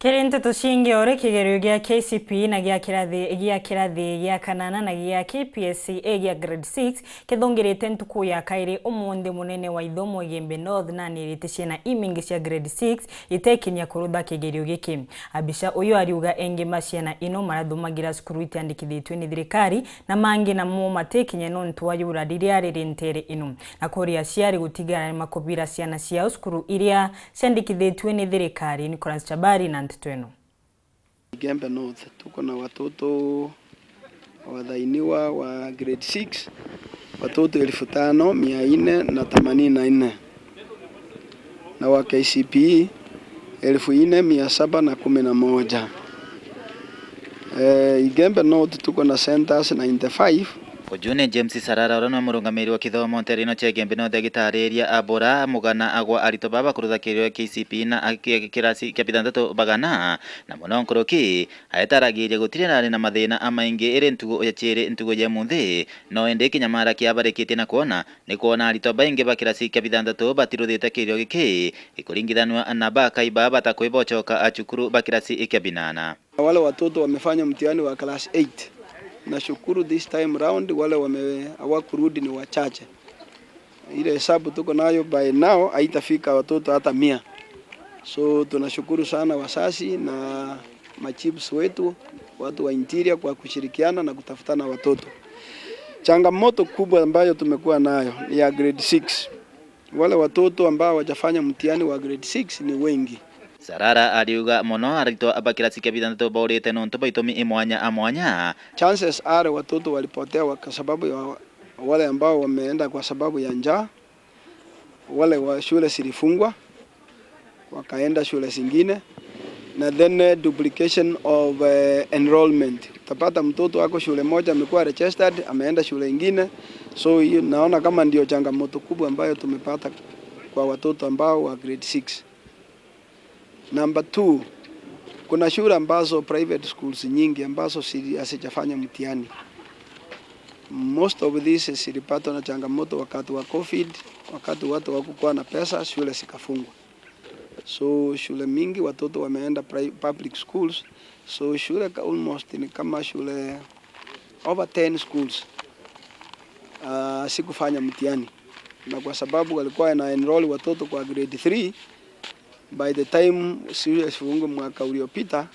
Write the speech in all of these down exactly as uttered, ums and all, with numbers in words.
Kiri nteto cingi, ori kigerio gia K C P E na gia kirathi, gia kirathi gia kanana na gia K P S E A gia grade six kithungirite ntuku ya kairi umunthi, munene wa ithomo Igembe North nanirite ciana imingi cia grade six itekinya kurutha kigerio giki. Abisha uyu ariuga engi ma ciana ino marathomagira cukuru itiandikithitue ni thirikari, na mangi namo matekinya nontu wa yura riria riri ntere ino, na kuria aciari gutigara ni makubira ciana ciao cukuru iria ciandikithitue ni thirikari. Nicholas Chabari na nteto ino. Igembe North, tuko na watoto wathainiwa wa grade six, watoto elfu tano mia nne na themanini na nne, na wa K C P E elfu nne mia saba na kumi na moja. Eh, Igembe North tuko na centers ninety-five. Uju ni James Sarara, uria niwe murungamiri wa kithomo ntere ino cia Igembe North, agitariria abura mugana agwa aritwa baba kurutha kigerio K C P E na a-, ki-, kirasi kia bithanthatu bagana, na muno nkuruki aetaragiria gutiri nari na mathina amaingi iri ntugu ya ciiri ntugu ya munthi, no indi kinyamara kiabarikitie na kwona ni kwona aritwa baingi ba kirasi kia bithanthatu batiruthite kigerio giki, ikuringithanua na bakaiba batakwibocoka a cukuru ba kirasi kia binana. Wale watoto wamefanya mtihani wa class eight, nashukuru this time round wale wame-, hawakurudi ni wachache. Ile hesabu tuko nayo by now haitafika watoto hata mia. So tunashukuru sana wasasi na machiefs wetu, watu wa interior kwa kushirikiana na kutafuta na watoto. Changamoto kubwa ambayo tumekuwa nayo ni ya grade six. Wale watoto ambao hawajafanya mtihani wa grade six ni wengi. Sarara ariuga mono aritwa ba kirasi kia bithanthatu baurite nontu bwa itumi imwanya a mwanya. Chances are watoto walipotea wa-, kwa sababu ya wa-, wale ambao wameenda kwa sababu ya njaa, wale wa shule zilifungwa, wakaenda shule zingine, na then, eh, duplication of, eh, enrollment. Utapata mtoto ako shule moja amekuwa registered, ameenda shule ingine. So hiyo naona kama ndio changamoto kubwa ambayo tumepata kwa watoto ambao wa grade six. Number two, kuna shule ambazo, private schools nyingi ambazo si-, hazijafanya mtihani. Most of these zilipatwa na changamoto wakati wa covid, wakati watu hawakukuwa na pesa, shule zikafungwa. So shule mingi watoto wameenda pri-, public schools. So shule ka-, almost ni kama shule over ten schools, ah, sikufanya mtihani. Na kwa sababu walikuwa wana enroll watoto kwa grade three, by the time shule zifungwe mwaka uliopita,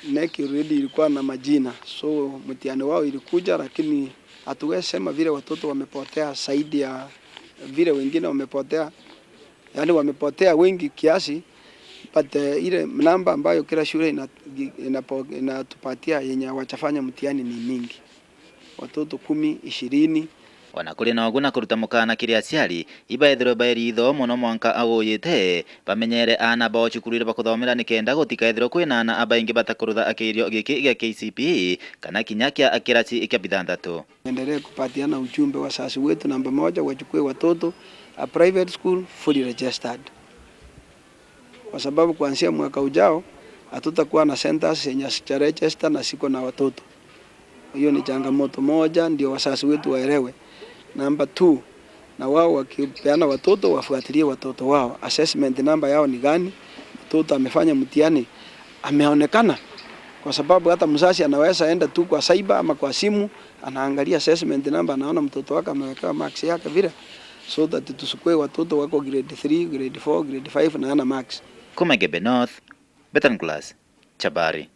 NEC already ilikuwa na majina. So mtihani wao ilikuja, lakini hatuwezi sema vile watoto wamepotea zaidi ya vile wengine wamepotea. Yaani wamepotea wengi kiasi, but, eh, ile namba ambayo kila shule ina-, inapo-, inatupatia yenye hawajafanya mtihani ni mingi. Watoto kumi, ishirini. Ona kuri na uguo, na kuruta mukaana kiri aciari, ibaethirwe baeritho mono mwanka aguuyite, bamenyere aana bao cukuru iria bakuthomera, nikenda gutikaethirwe kwina aana abaingi batakurutha kigerio giki gia K C P E kana kinya kia kirasi kia bithanthatu. Endelee kupatiana ujumbe, wasasi wetu namba moja wachukue watoto a private school fully registered, kwa sababu kuanzia mwaka ujao hatutakuwa na centers zenye hazija register na ziko na watoto. Hiyo ni changamoto moja, ndio wasasi wetu waelewe. Number two, na wao wakipeana watoto wafuatilie watoto wao. Assessment number yao ni gani? Mtoto amefanya mtihani, ameonekana? Kwa sababu hata mzazi anaweza enda tu kwa cyber ama kwa simu, anaangalia assessment number, anaona mtoto wake amewekewa marks yake vile, so that tusikue watoto wako grade three, grade four, grade five na ana marks. Kuma Igembe North, Bethan Class, Chabari.